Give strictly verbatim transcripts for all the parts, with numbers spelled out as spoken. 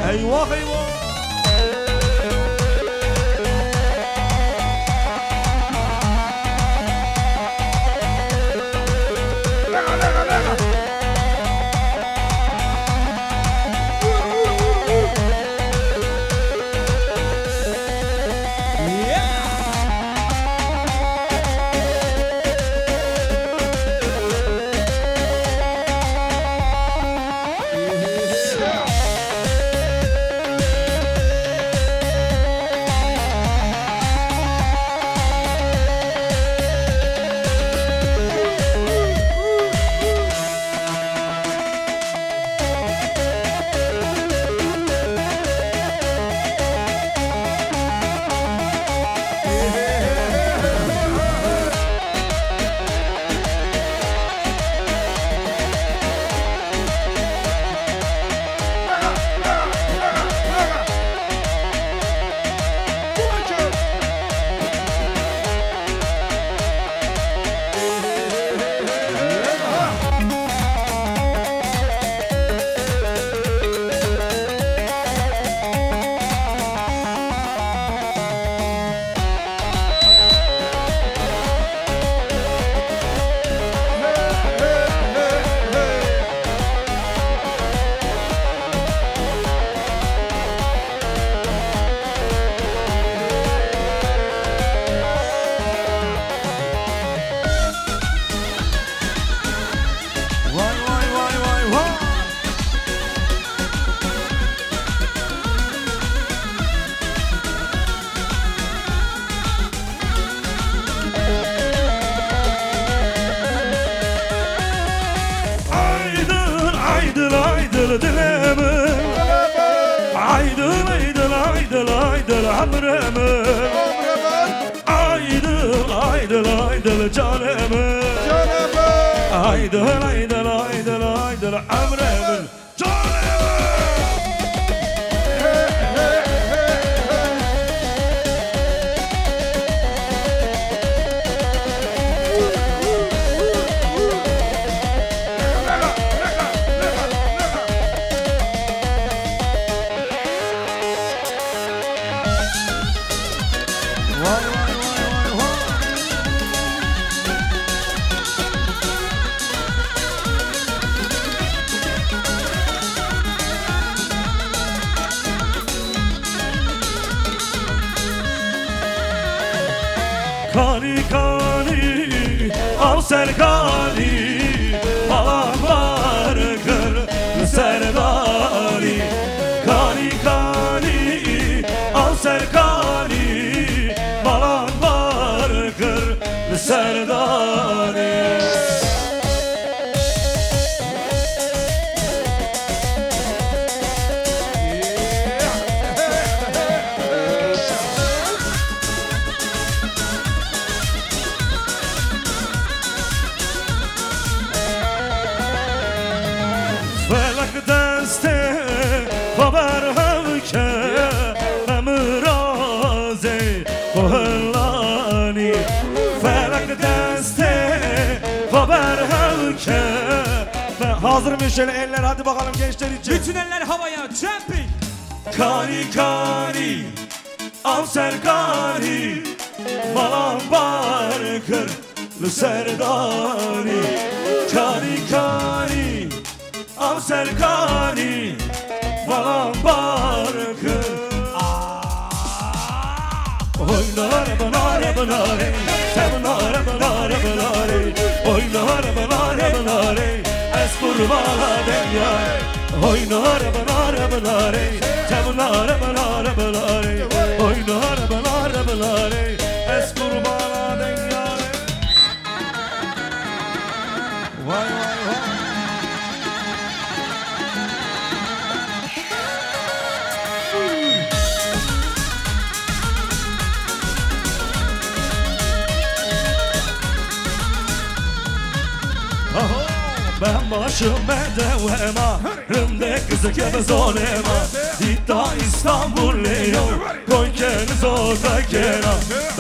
Eyvah eyvah. Vay, vay, vay, vay, vay. Aydın, aydın, aydın dilim. Aydın, aydın, aydın, aydın ömrüm. Aydın, aydın, aydın canım. Canım. Aydın, aydın, aydın, aydın ömrüm. Canım. Vay, vay, vay, vay, vay. Kanî, kanî, ew ser kanî, balan bar kir li ser danî. Kanî, kanî, ew ser kanî, balan bar kir li ser danî. Felek destê xwe berhev ke, em razê xwe hilanî. Felek destê xwe berhev ke. Hazır mı şöyle eller, hadi bakalım gençler için. Bütün eller havaya, jumping. Kanî, kanî, ew ser kanî, balan bar kir li ser danî. Kanî, kanî, ew ser kanî, balan bar kir. Oy nare binare binare, te binare binare binare. Oy nare binare binare, ez qurbana dengare. Oy nare binare binare, te binare binare binare. Oy nare binare binare, ez qurbana dengare. Vay, vay, vay. Aho, Em başim me dewema, rindek zike bi zonema. Dîta Îstanbulê yo, koyken zota kena.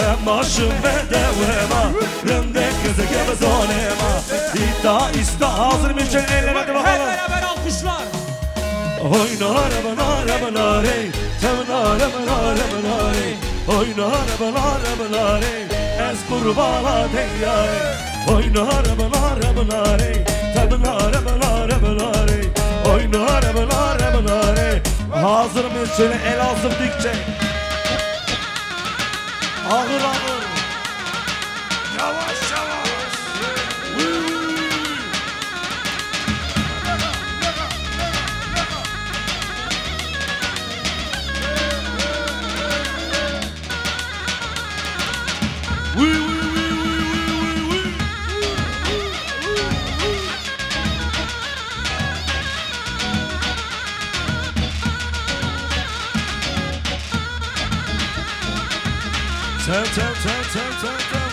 Em başim me dewema, rindek zike bi zonema. Dîta Îsta-, hazır mısın? Ellere bir bakalım. Hep beraber alkışlar. Oynare binare binare, tevnare binare binare. Oynare binare binare, ez kurbana te yare. Oynare binare binare, tevnare binare binare. Oynare binare binare. Hazır mısın? Elazığ dikçe. Ağır ağır. Yavaş yavaş. Tell, tell, tell, tell, tell, tell.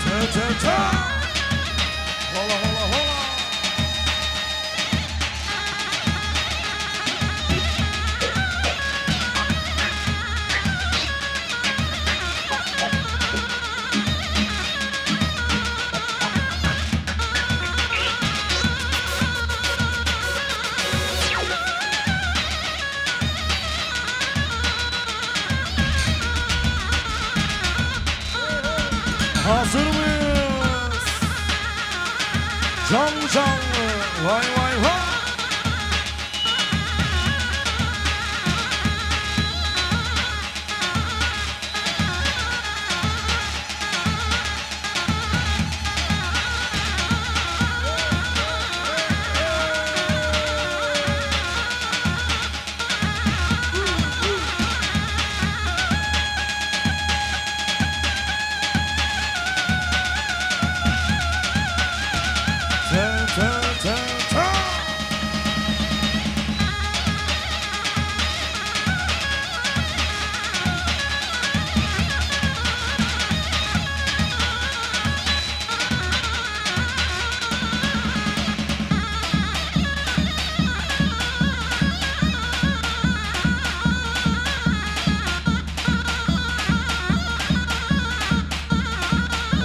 Tell, tell, tell. Hola, hola, hola. Hazır mıyız? Canlı canlı. Vay vay vay.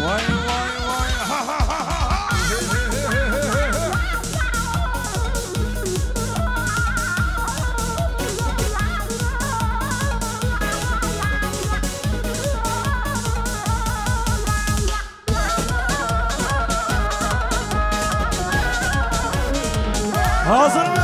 Vay, vay, vay. Hazır mı?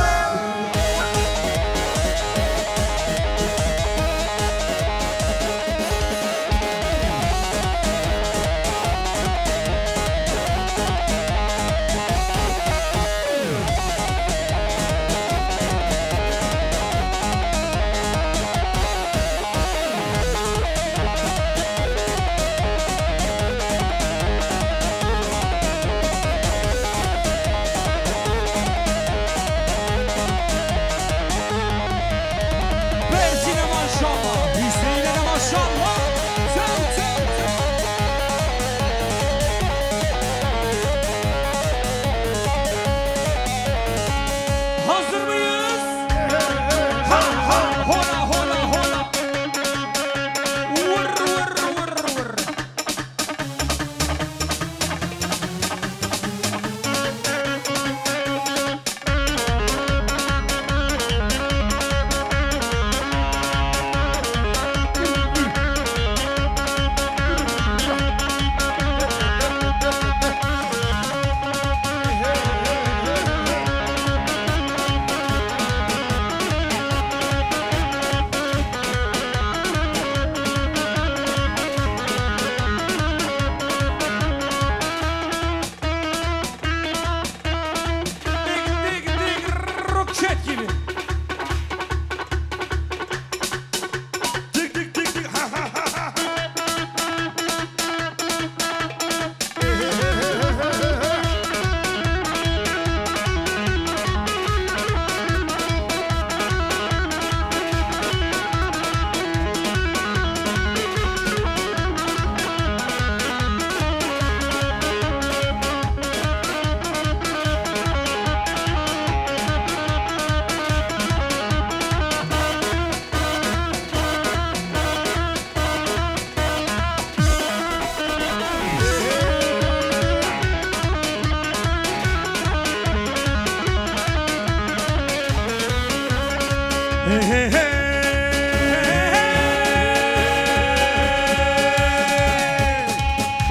Hey, hey, hey.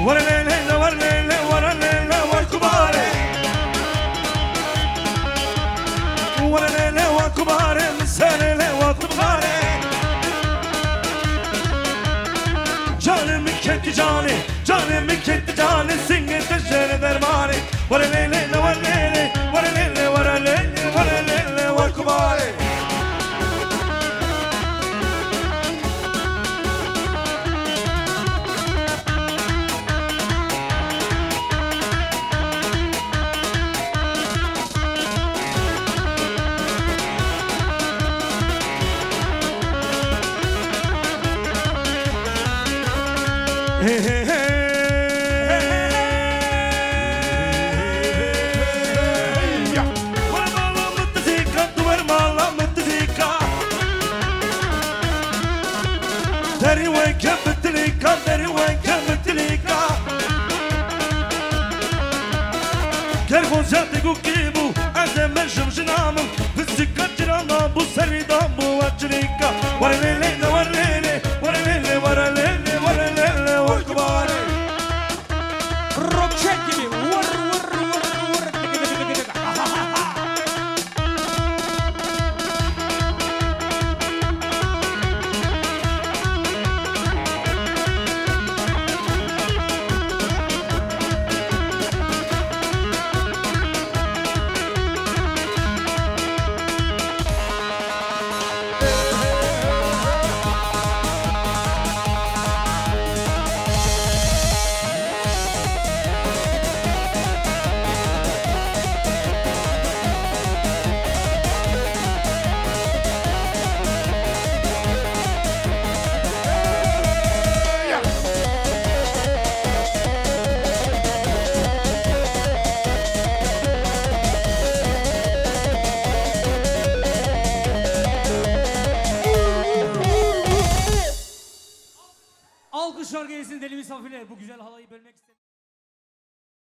Were lê lê, were lê lê, were lê lê, were kubarê. Were lê lê, were kubarê, min serê lê, were kubarê. Canê min ketti canê, canê min ketti canê, singê te jere dermanê. Were lê lê lê, were lê lê, were lê lê, were lê lê, were lê lê, were kubarê. Hey, hey, hey. Were mala min tizîka, tu were mala min tizîka. Derî weke min tilîka, derî weke min tilîka. Ger xozya te gukî bû, ez ê me jim jina min. Vizika cirana bû, serî da bû, we çilîka. Were lê lê, were lê lê, were lê lê, were lê lê, were lê lê, were kubarê. Roket gibi vur, vur, vur, vur. Alkışlar gelsin değerli misafirler. Bu güzel halayı bölmek istedim.